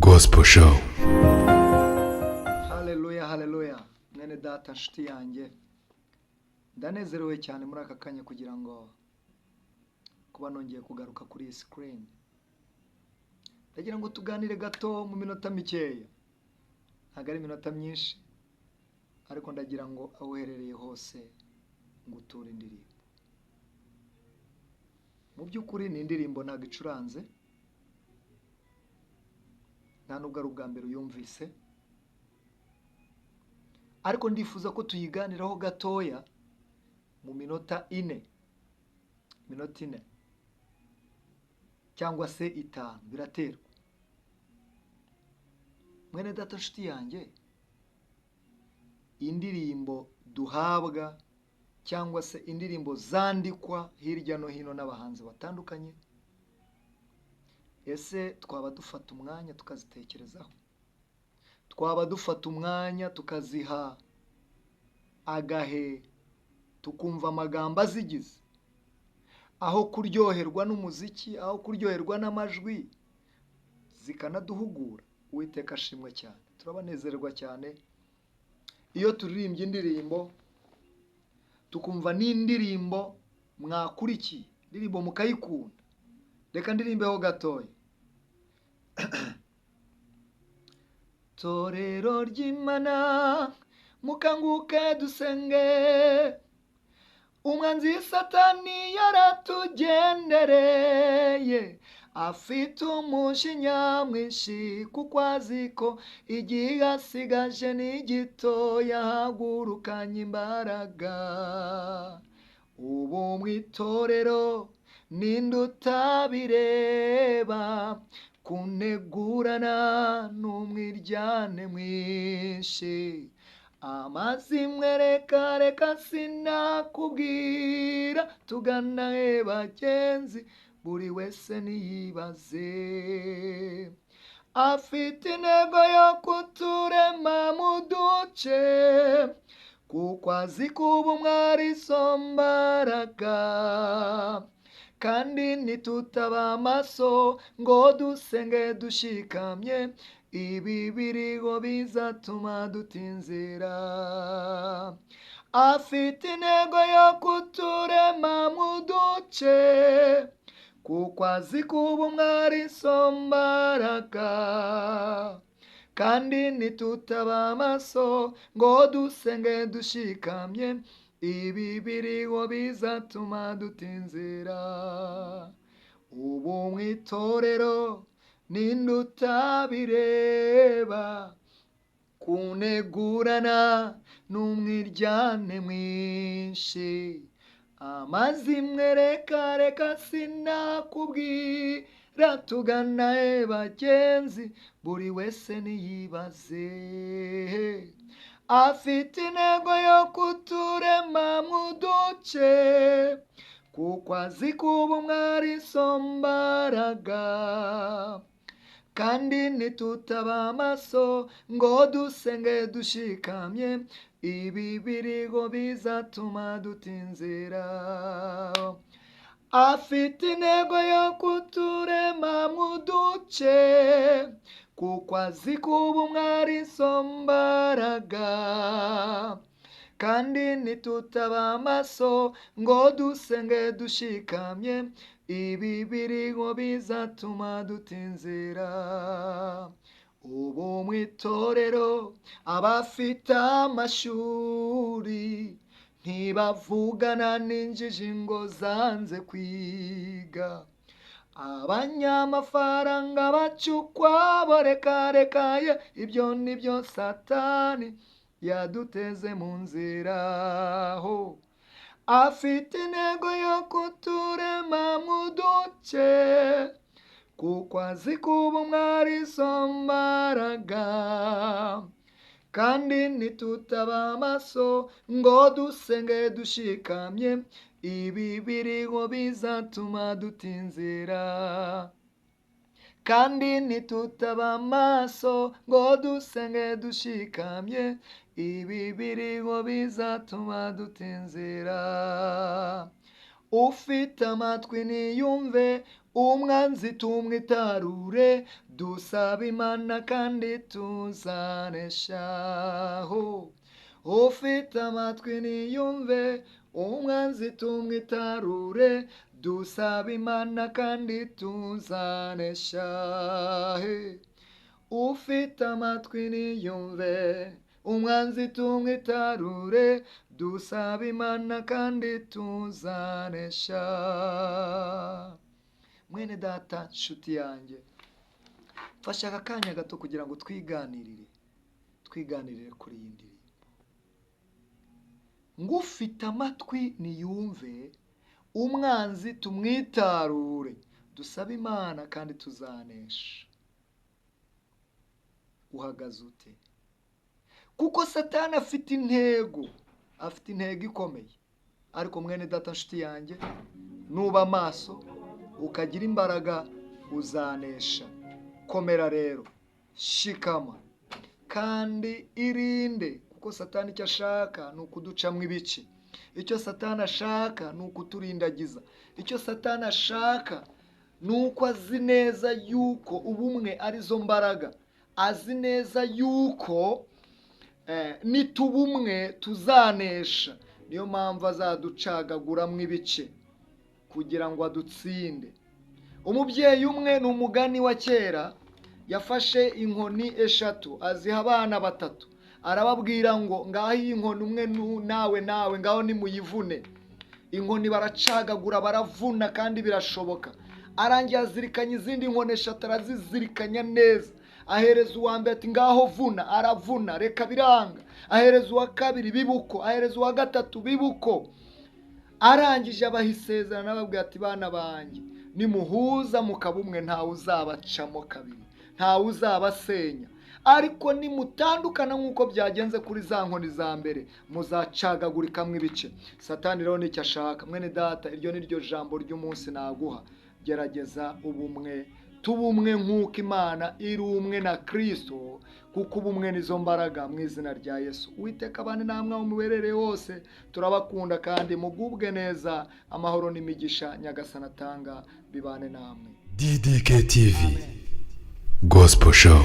Gospel Show. Haleluya, haleluya! Mwene data, nshuti yanjye, ndanezerewe cyane muri aka kanya kugira ngo kuba nongeye kugaruka kuri iyi sikirini. Ndagira ngo tuganire gato mu minota mikeya, ntabwo ari iminota myinshi, ariko ndagira ngo aho uherereye hose nguture indirimbo. Mu by'ukuri ni indirimbo ntabwo icuranze, nta nubwo ari ubwa mbere uyumvise, ariko ndifuza ko tuyiganiraho gatoya mu minota 4, minota 4 cyangwa se 5, biraterwa. Mwene data, nshuti yanjye, indirimbo duhabwa cyangwa se indirimbo zandikwa hirya no hino n'abahanzi batandukanye, ese twaba dufata umwanya tukazitekerezaho? Twaba dufata umwanya tukaziha agahe, tukumva amagambo azigize, aho kuryoherwa n'umuziki, aho kuryoherwa n'amajwi, zikanaduhugura? Uwiteka ashimwe cyane. Turabanezerwa cyane iyo turirimbye indirimbo, tukumva n'indirimbo mwakurikiye, indirimbo mukayikunda. Reka ndirimbeho gatoya. Torero ry'Imana, mukanguke dusenge, umwanzi Satani yaratugendereye, afite umujinya mwinshi kuko azi ko igihe asigaje ni gito, yahagurukanye imbaraga. Ubu mu itorero ninde utabireba? Kunegurana n'umwiryane mwinshi, amazimwe reka reka sinakubwira, tugana he bagenzi? Buri wese niyibaze. Afite intego yo kuturema mu duce, kuko azi kuba umwari izo mbaraga, kandi nitutaba amaso ngo dusenge dushikamye, ibi biriho bizatuma dutinzira. Afite intego yo kuturema mu duce, kuko azi kuba umwari izo mbaraga, kandi nitutaba amaso ngo dusenge dushikamye, ibi biriho bizatuma dutinzira. Ubu mu itorero ninde utabireba? Kunegurana n'umwiryane mwinshi, amazimwe reka reka sinakubwira, tugana he bagenzi? Buri wese niyibaze. Afite intego yo kuturema mu duce, kuko azi kuba umwari izo mbaraga, kandi nitutaba amaso ngo dusenge dushikamye, ibi biriho bizatuma dutinzira. Afite intego yo kuturema mu duce, kuko azi kuba umwari izo mbaraga, kandi nitutaba amaso ngo dusenge dushikamye, ibi biriho bizatuma dutinzira. Ubu mu itorero abafite amashuri ntibavugana n'injiji ngo zanze kwiga, abanyamafaranga bacukwa bo reka reka ye, ibyo nibyo Satani yaduteze mu nzira ho. Afite intego yo kuturema mu duce, kuko azi kuba umwari izo mbaraga, kandi nitutaba amaso ngo dusenge dushikamye, ibi biriho bizatuma dutinzira. Kandi nitutaba amaso ngo dusenge dushikamye, ibi biriho bizatuma dutinzira. Ufite amatwi niyumve, Umwanzi tumwitarure, dusaba Imana kandi tuzaneshaho. Ufite amatwi niyumve, umwanzi tumwitarure, dusaba Imana kandi tuzanesha. He. Ufite amatwi niyumve, umwanzi tumwitarure, dusaba Imana kandi tuzanesha. Mwene data, nshuti yanjye, mfashe aka kanya gato kugira ngo twiganirire kuri iyi ndirimbo ngo ufite amatwi niyumve, umwanzi tumwitarure, dusabe Imana kandi tuzanesha. Uhagaze ute? Kuko Satani afite intego, afite intego ikomeye. Ariko mwene data, nshuti yanjye, nuba amaso ukagira imbaraga, uzanesha. Komera rero, shikama kandi irinde, kuko Satani icyo ashaka ni ukuducamo ibice. Icyo Satani ashaka ni ukuturindagiza. Icyo Satani ashaka ni uko azi neza yuko ubumwe arizo mbaraga, azi neza yuko nituba umwe tuzanesha. Niyo mpamvu azaducagaguramo ibice kugira ngo adutsinde. Umubyeyi umwe, ni umugani wa kera, yafashe inkoni eshatu aziha abana batatu, arababwira ngo: "Ngaho iyi nkoni, umwe nawe nawe, ngaho nimuyivune." Inkoni baracagagura, baravuna kandi birashoboka. Arangiye azirikanya izindi nkoni eshatu, arazizirikanya neza, ahereza uwa mbere ati: "Ngaho vuna." Aravuna, reka biranga. Ahereza uwa kabiri, bibuko. Ahereza uwa gatatu, bibuko. Arangije abaha isezerano, ababwira ati: "Bana banjye, nimuhuza mukaba umwe, ntawe uzabacamo kabiri, ntawe uzabasenya. Ariko nimutandukana nk'uko byagenze kuri za nkoni za mbere, muzacagagurikamwo ibice." Satani rero nicyo ashaka. Mwene data, iryo ni ryo jambo ry'umunsi naguha. Gerageza ubumwe, tuba umwe nk'uko Imana iri umwe na Kirisito, kuko ubumwe nizo mbaraga, mu izina rya Yesu. Uwiteka abane namwe aho muberereye hose. Turabakunda kandi mugubwe neza. Amahoro n'imigisha Nyagasani atanga bibane namwe. DDK TV Gospel Show.